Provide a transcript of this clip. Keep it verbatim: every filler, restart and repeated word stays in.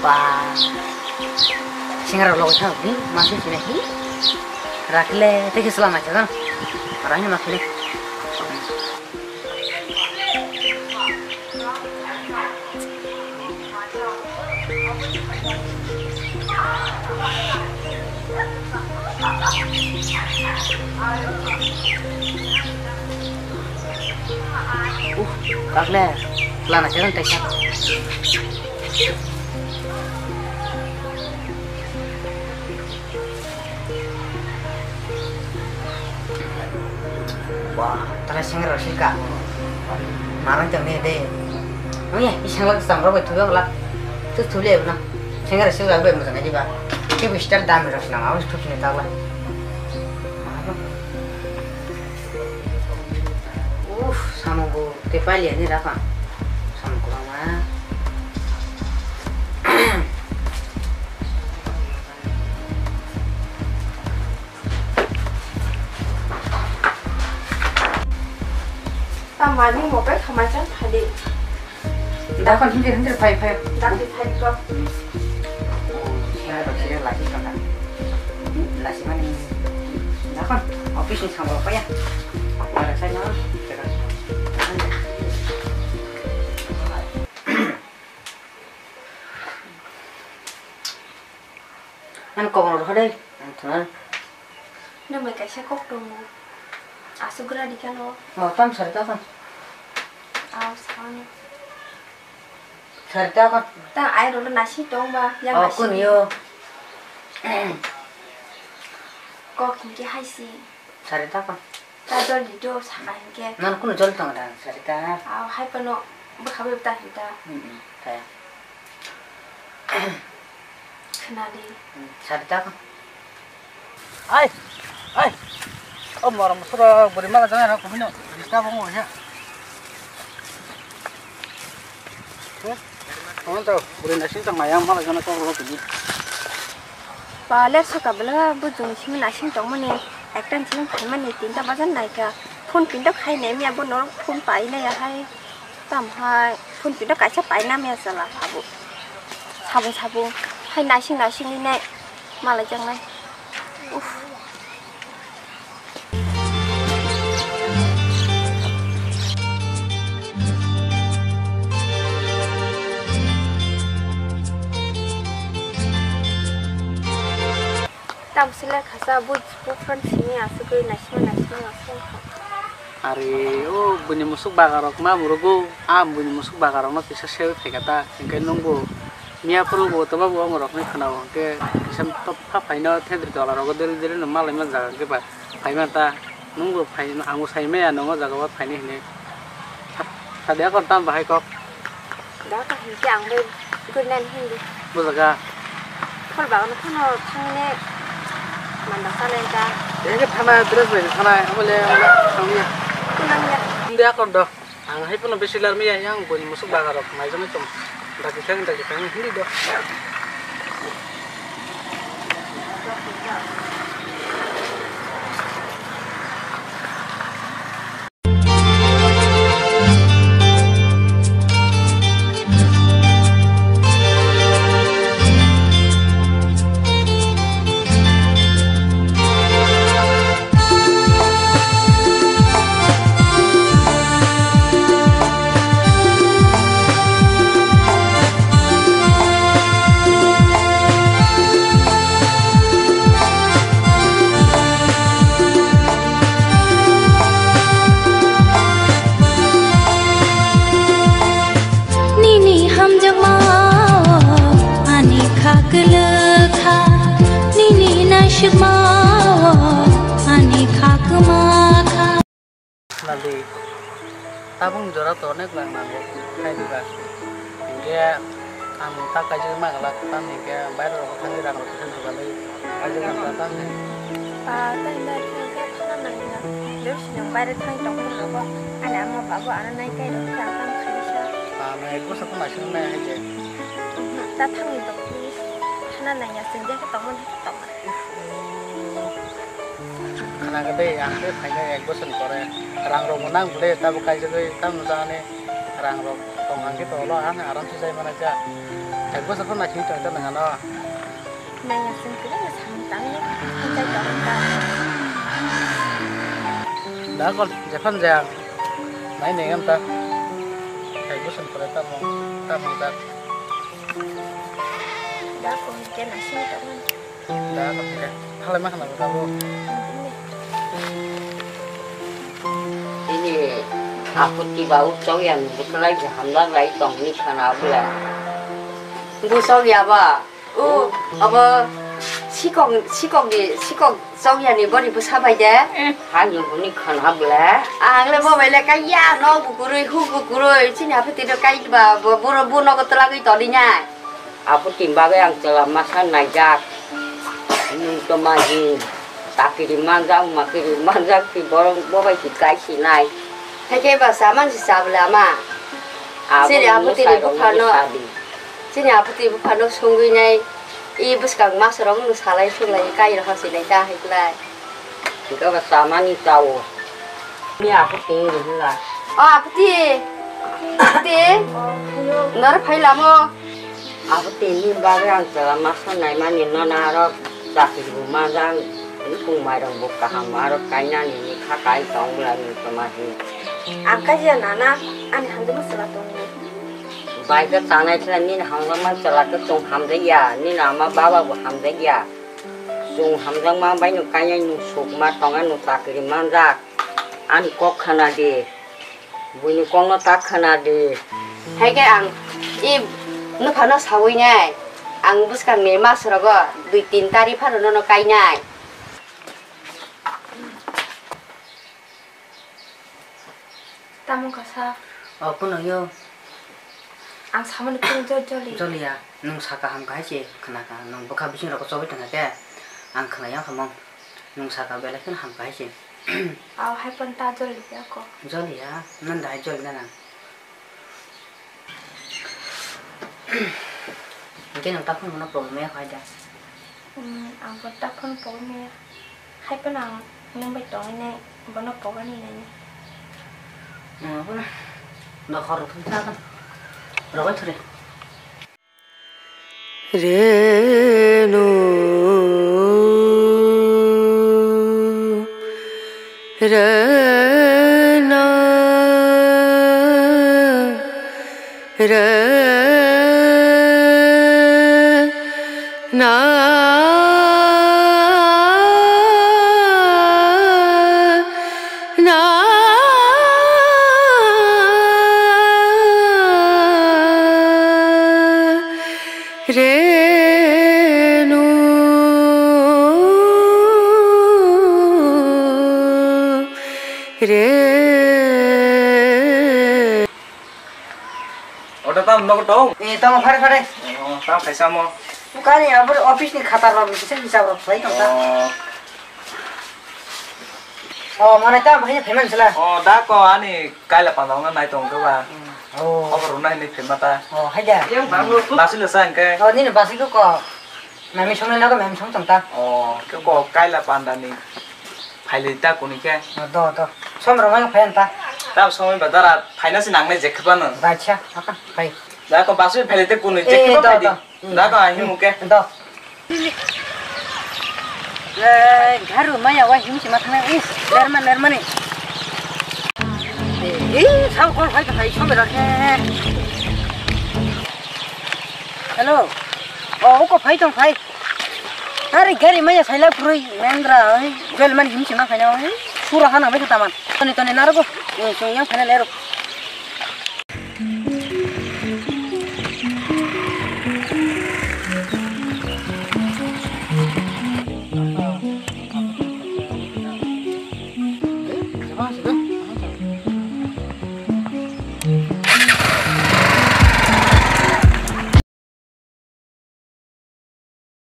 Ba. Singra logo thang ni, masih sini hi. Rakle, teki selama jaga. Orangnya makin. Uh, kakle, lana khe nang taisa. Wah, tala singra rok silka. Marang tong ni de. Oye, isang lak sam rok bai thubi lak. Tu thuli ebo na. Singra silka bai mujang aji ba. Ki bistar dam rok nang aus thubi ni tala. Uff, samung bo te pali ani raka. Samung kurang ma. Tamani mobile khamai chan phadi. Dakon hindi hindi phai phai. Dakti phai ko. Saya rok saya lagi kata. Lasi mani. Dakon office ni sambo apa ya? Ada saya. Ang kok rw hade. Ang thuna. Nwng bai kaisa kok tongo. Aswk gra di kano. O, tam sari ta kon. Aw, sani. Sari ta kon. Ta ai rolo nasi tong ba, yang nasi. O, kun yo. Kok hingke hai si. Sari ta kon. Ta jol di do saka hingke. Nang kuno jol tong da, Sarita? Aw, hai pano bwkha bai ta hinta. Hmm, hmm, kaya. Khna di. Hmm, Sarita kon. Ai, ai. O morom sura buri mala jana na kumino. Rista bongo ya. Kawan tau, buri nasing tang mayang mala jana kok lo kini. Ba ler saka bela bo jung simi nasing tong mani, ekta simi phai mani tinta bajan naika. Phone pinto khai ne miya bo norok phone pai na ya hai. Tam hai, phone pinto kaisa pai na miya sala abo. Sabo sabo hai nasing nasing ni nai malai jang nai. Uff. Tam sila khasa bu, bu friend sini asugwi naisima naisima asung kha. Are o buini musuk bagarok ma murugo, a buini musuk bagarokno kisa sewi phaikha ta, hinkhe nungbo miya phuru bo toba bo omorokni khwnao, hinkhe kisa pha phaino thedri tola rogo deri deri no malaima jaga hinkhe ba. Phaima ta, nwng bo phai, ang bo sai maya nongo jaga o phaini hinwi. Sa-, sadia kon tam bahai kok. Da ka hinke ang bai gurnan hindi. Bo jaga. Khol ba ono khano thangni manda sanai ta. Ege thana dress bai thana, amole thangya. Kunang ya. Hindi akon do. Ang hai phano besi larmaya, yang buini musuk bagarok naijaknai tong. Dagi kang, dagi kang, hindi do. Nini hamjakma o ani kha kwlwkha, nini naisukma o ani kha kwmakha. Nadi, tabung jora to onek lang nango, khai diba. Hinkhe ang ta kaijak ma glak, tamni hinkhe bairok thangwi rang rok kisa jugalwi kaijak ma glak tamni. Ah, tei na khe thana nangya. Leo sinong baire thang tong khe rogo. Ani ama babo ano nai kai rok khe ang tam khai sa. Ah, na ek bosor to naising nai hai je. Ta thangwi tong please. Thana nangya sing je khe tongmani khe tongma. Khna khe tei ang tei phainai ek bosor ni pore. Rang rok bo nang bwle tabo kaijagwi tamo jani rang rok. Tong ang khe tolo ang aram se jai mana ja. Ek bosor phan naising tong ta nang ano. Nai ya sing kre ya sang tang ya. Jai tong ta. Da kol jephan ja. Nai neng am ta. Ek bosor pore ta mo ta mo ta. Da ko ke naising tong. Da, kok khe, halai ma khna bwkha bo. Ini aku tiba ucok yang bekelai hamlak lai tong ni khana bwla. Busok ya ba? O, abo sikok, sikok ni, sikok cok ya ni bori bwsa bai de? Hani huni khana bwla. Ang le bo bai le kai ya, no bukurui, hu bukurui, chini aphuti do kai ba, bo, buro, bo nogo twlagwi toni nai. Apo tin bagwi ang chwla masa naijak. Nwng toma di takiri manjak, makiri manjak, ti borok bo bai ti kai sinai. Haikhe ba saman si chabwla ma. Abo chini apo tini bwsarok buphano, sadi. Chini apo tini buphano songwi nai. I bwskang masrok nwng salai sulai kai rokha sinai ta haiklai. Hingke ba samani tao. Ni apo tini rihla. O apo ti. Apo ti. Nor phai lamo. Abo tini bagwi ang chwla masa naimani nono aro chakri bo manjak, bukung mairok bo kaham aro kainani ni kha kai tong bwla ni toma di. Ang kaisa nana ani hamjakma chwla tongo. Bai khe tanai khe nini hamjakma chwla khe chwng hamjakya, nini ama baba bo hamjakya. Chwng hamjakma bai no kainai nwng sukma tonga nwng chakri manjak. Ani kok khana di. Buini kokno ta khwna di. Haikhe ang i nuphano sawi nai. Ang bwskangni masrogo dui tin tari phano nono kainai. Tamo kasa. O, kuno yo. Ang samani kung jor joli. Joliya, nwng saka ham kahai se khwna kha, nwng bwkha bising rok chobwi tongkha khe, ang khwna yang khamung. Nwng saka belai kheno ham kahai se. Aw, hai pon ta joli ya ko. Joli ya, nan dai joli na nang. Hingke nwng ta phone no problem ya khai da. Hmm, ang pon ta phone problem ya. Hai pon ang nwng bai tong ne, bono pogani nai ne. Hmm, bono. No khor rok thum sa kan. Rogo thore. Renu, Rena, Rena. Na, Renu, Re. Oda tam nogo tong? Eh, tamo, phare, phare. Oh, tam khaisa mo. Kani abor office ni khatar rok, bisa hisab rok khlai tong ta. Oh. Oh, mane tam, hai, payment sila. Oh, da ko ani kaila panda ongna nai tong khe ba. Oh. Obo runa hini payment ta. Oh, hai da. Basilo sa hingke. Oh, nini basiko ko. Mami song nogo, mami song tong ta. Oh, ke ko kaila panda ni. Phailai ta kuni khe. Oh, do, do. Som rok mai phai ta. Ta som ba dara phaina si nangnai je kheba no. Bacha, apa? Phai. Da ko basui phailai ta kuni je kheba phai di. Da ko ahi muke. Do. Eh, garu maya wa him si matang is. Lerman, lermani. Eh, sao kol phai phai som rok khe. Hello. Oh, uko phai tong phai. Tari gari maya saila purui Mahindra, oi, jol man him sima khaina, oi, pura hana bai taman. Toni toni narugo, oi, song yang khaina lero.